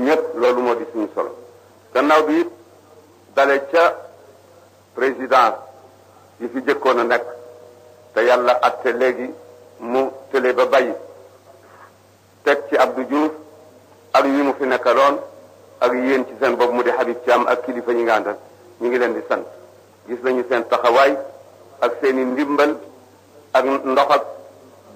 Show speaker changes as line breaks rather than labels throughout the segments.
ñëpp loolu moo di suñu solo gannaaw bi it dale ca président yi fi jëkkoon a nekk te yàlla atte léegi mu tële ba bàyyi teg ci Abdou Diouf ak ñi mu fi nekkaloon ak yéen ci seen bopp mu di Habib Thiam ak kilifa ñi nga àndal ñu ngi leen di sant gis nañu seen taxawaay ak seen i ndimbal ak ndox ak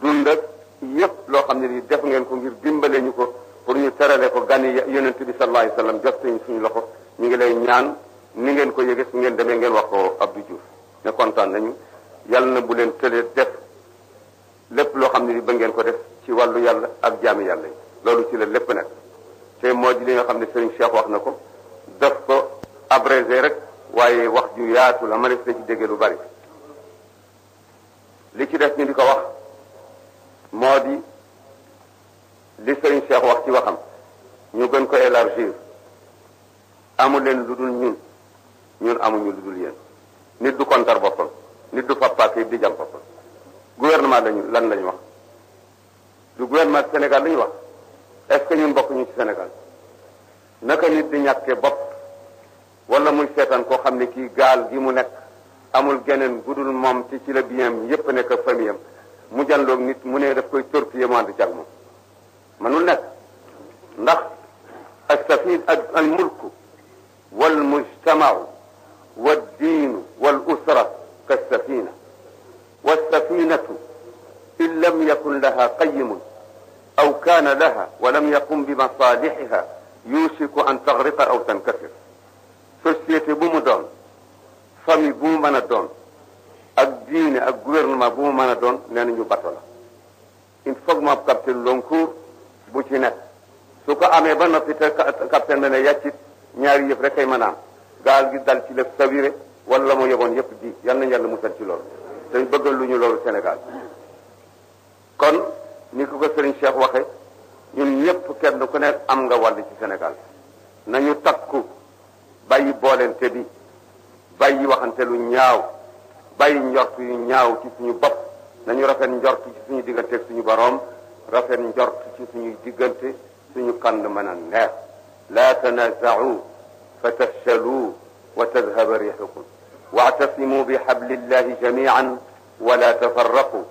dund ak yépp loo xam ne ni def ngeen ko ngir dimbale ñu ko pour ñu terale ko gan yi yonent bi sallallahu alayhi wasallam jot suñu loxo ñu ngi lay ñaan ni ngeen ko yëge su ngeen demee ngeen wax ko Abdou Diouf ne kontaan nañu yàlla na bu leen tëlee def lépp loo xam ne ni ba ngeen ko def ci wàllu yàlla ak jaami yàlla yi loolu ci la lépp nag te moo di li nga xam ne Serigne Cheikh wax na ko def ko abrégé rek waaye wax ju yaatu la ma def na ci dégg lu bari li ci def ñu di ko wax moo di li Serigne Cheikh wax ci waxam ñu gën ko élargir amu leen lu dul ñun amuñu lu dul yéen nit du kontar boppam nit du fappaake di jam boppam gouvernement lan lañu wax du gouvernement Sénégal lañu wax est-ce que ñun bokkuñu ci Sénégal naka nit di ñàkkee bopp wala muy seetaan koo xam ne kii gaal gi mu nekk amul geneen gudul moom ci la biyam yépp nekk ak famille am mu janloog nit mu ne daf koy torpiller mu ànd ci ak moom manul nekk ndax as-safin al mulku wal mujtamau wad diinu wal usra kas-safina was-safinatu in lam yakun laha qayyimun aw kaana laha wa lam yaqum bi masalihiha yusiku an taghriqa aw tankasir société bu mu doon famille bu mu mën a doon ak diine ak gouvernement bu mu mën a doon nee nañu bato la il faut que mu am capitaine Loncourt bu ci nekk su ko amee ba noppi te capitaine ba ne yàccit ñaari yëf rek kay mën a am gaal gi dal ci lëf sawire wala mu yeboon yëpp di yal nañu yàlla musal ci loolu te bëggal lu ñu loolu Sénégal kon ni ko Serigne Cheikh waxe ñun ñëpp kenn ku nekk am nga wàll ci Sénégal nañu takku bàyyi boolente bi bàyyi waxante lu ñaaw bàyyi njort yu ñaaw ci suñu bopp nañu rafet njort ci suñu diggante ak suñu boroom rafet njort ci suñu diggante suñu kànd mën a neex la tanaza'u fa tafshalu wa tadhhaba rihukum wa'tasimu bi hablillahi jami'an wa la tafarraqu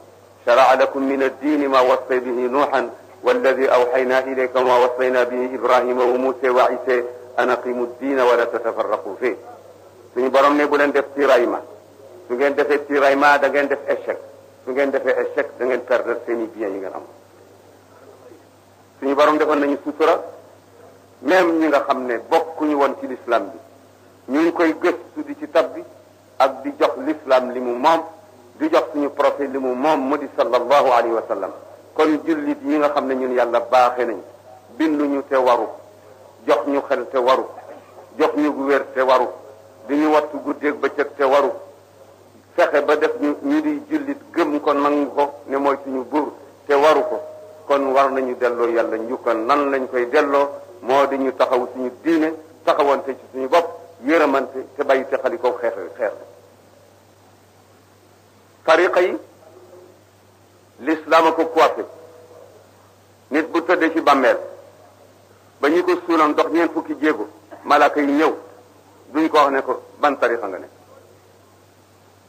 shara'a lakum min ad-din ma wassa bihi nuhan والذي أوحينا إليك وما وصينا به إبراهيم وموسى وعيسى أن أقيموا الدين ولا تتفرقوا فيه suñu borom ne bu leen def tiraillement su ngeen defee tiraillement da ngeen def échec su ngeen defee échec da ngeen perdre seen i biens yi ngeen am suñu borom defoon nañu sutura même ñi nga xam ne bokkuñu woon ci l'islam bi ñu ngi koy gëstu di ci tabbi ak di jox l'islam li mu moom di jox suñu prophète li mu moom mu di sallallahu alayhi wa sallam kon jullit yi nga xam ne ñun yàlla baaxe nañ binduñu te waru jox ñu xel te waru jox ñu wér te waru di ñu wattu guddeeg bëccëg te waru fexe ba def ñu di jullit gëm ko nangu ko ne mooy suñu buur te waru ko kon war nañu delloo yàlla njukkal nan lañ koy delloo moo di ñu taxaw suñu diine taxawante ci suñu bopp yërëmante te bàyyi te xali ko xeex tariqa yi l'islam a ko coiffé nit bu tëddee ci bàmmeel ba ñu ko suuloon dox ñeent fukki jéego malaaka yi ñëw duñ ko wax ne ko ban tariqa nga nekk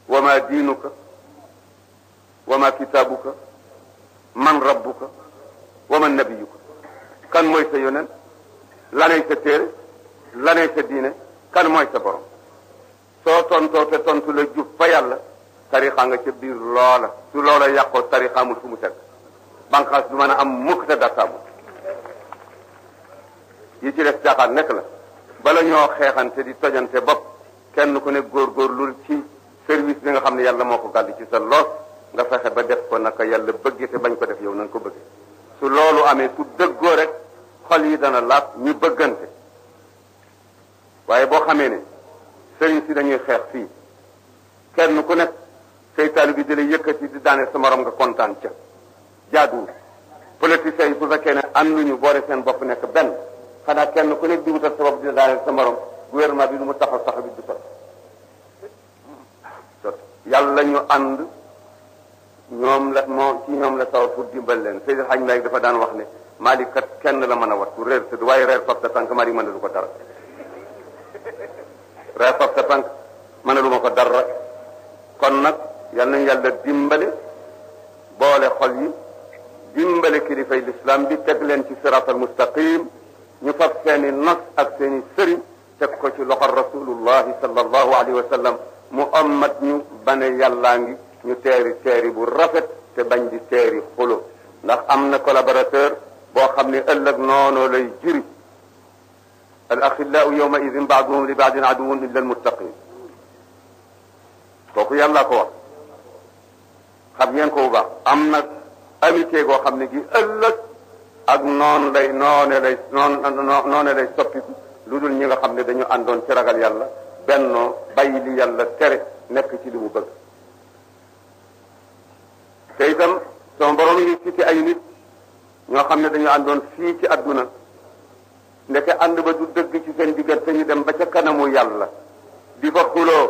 wa ma diinuka wa ma kitaabuka man rabbuka wa man nabiyuka kan mooy sa yonent lanay sa téere lanay sa diine kan mooy sa borom soo tontoo te tontu la jub fa yàlla tarixa nga ca biir loola su loola yàqoo tarixa amul fu mu teg banqaas du mën a am mukk te dattaamul yi ci def caaxaan nekk la bala ñoo xeexante di tojante bopp kenn ku ne góorgóorlu ci service bi nga xam ne yàlla moo ko gàll ci sa loos nga fexe ba def ko naka yàlla bëggee te bañ ko def yow na nga ko bëggee su loolu amee su dëggoo rek xol yi dana laab ñu bëggante waaye boo xamee ne sëriñ si dañuy xeex fii kenn ku nekk say taalibe bi di la yëkkati di daane sa morom nga kontaan ca jaaduwul politiciens yi su fekkee ne ànduñu boole seen bopp nekk benn xanaa kenn ku nekk di wutal sa bopp di daane sa morom gouvernement bi du mu taxaw taxaw bi du sot yàlla ñu ànd ñoom la moo ci ñoom la taw pour dimbal leen Seydou Hadj Malick dafa daan wax ne Malick kat kenn la mën a wattu réer tëdd waaye reer fab sa tànk Malick mënalu ko dara reer fab sa tànk mënalu ma ko dara kon nag yal nañu yàlla dimbale boole xol yi dimbale kilifay l'islam bi teg leen ci siratal mustaqim ñu fab seeni nos ak seeni sëriñ teg ko ci loxol rasulullahi sallallahu alayhi wa sallam mu ommat ñu bane yàllaa ngi ñu teeri bu rafet te bañ di teeri xulo ndax am na collaborateur boo xam ne ëllëg noonu lay juri al axillaau yawma idin baaduhum li baadin aduwwun illa al muttaqin kooku yàlla ko wax xam ngeen ko bu baax am na amitié goo xam ne gi ëllëg ak noonu lay soppiku lu dul ñi nga xam ne dañu àndoon ci ragal yàlla bennoo bàyyi li yàlla tere nekk ci li mu bëgg te itam sama borom yi cité ay nit ñoo xam ne dañu àndoon fii ci adduna ndeke ànd ba du dëgg ci seen diggante ñu dem ba ca kanamu yàlla di fa xuloo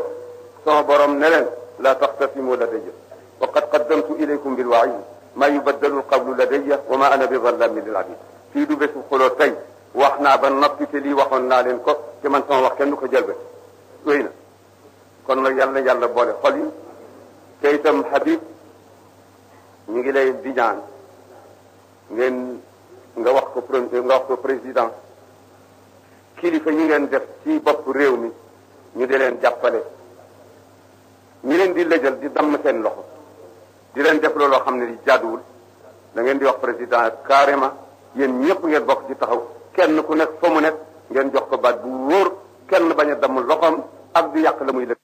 sama borom ne leen la taxtasimu ladayya wa qad qaddamtu ilaykum bil wa'id ma yubaddalu al qawlu ladayya wa ma ana bi zallamin lil abid fii du bésu xuloo tey wax naa ba noppi te lii waxoon naa leen ko te man sama wax kenn du ko jël ba wéy na kon nag yàlla boole xol yi te itam Habib ñu ngi lay di ñaan nga wax ko président kilifa ñi ngeen def ci bopp réew mi ñu di leen jàppale ñi leen di lëjal di damm seen loxo di leen def looloo xam ne di jaaduwul da ngeen di wax président carrément yéen ñëpp ngeen bokk ci taxaw kenn ku nekk fa mu nekk ngeen jox ko baat bu wóor kenn bañ a damm loxoom ak di yàq la muy lëg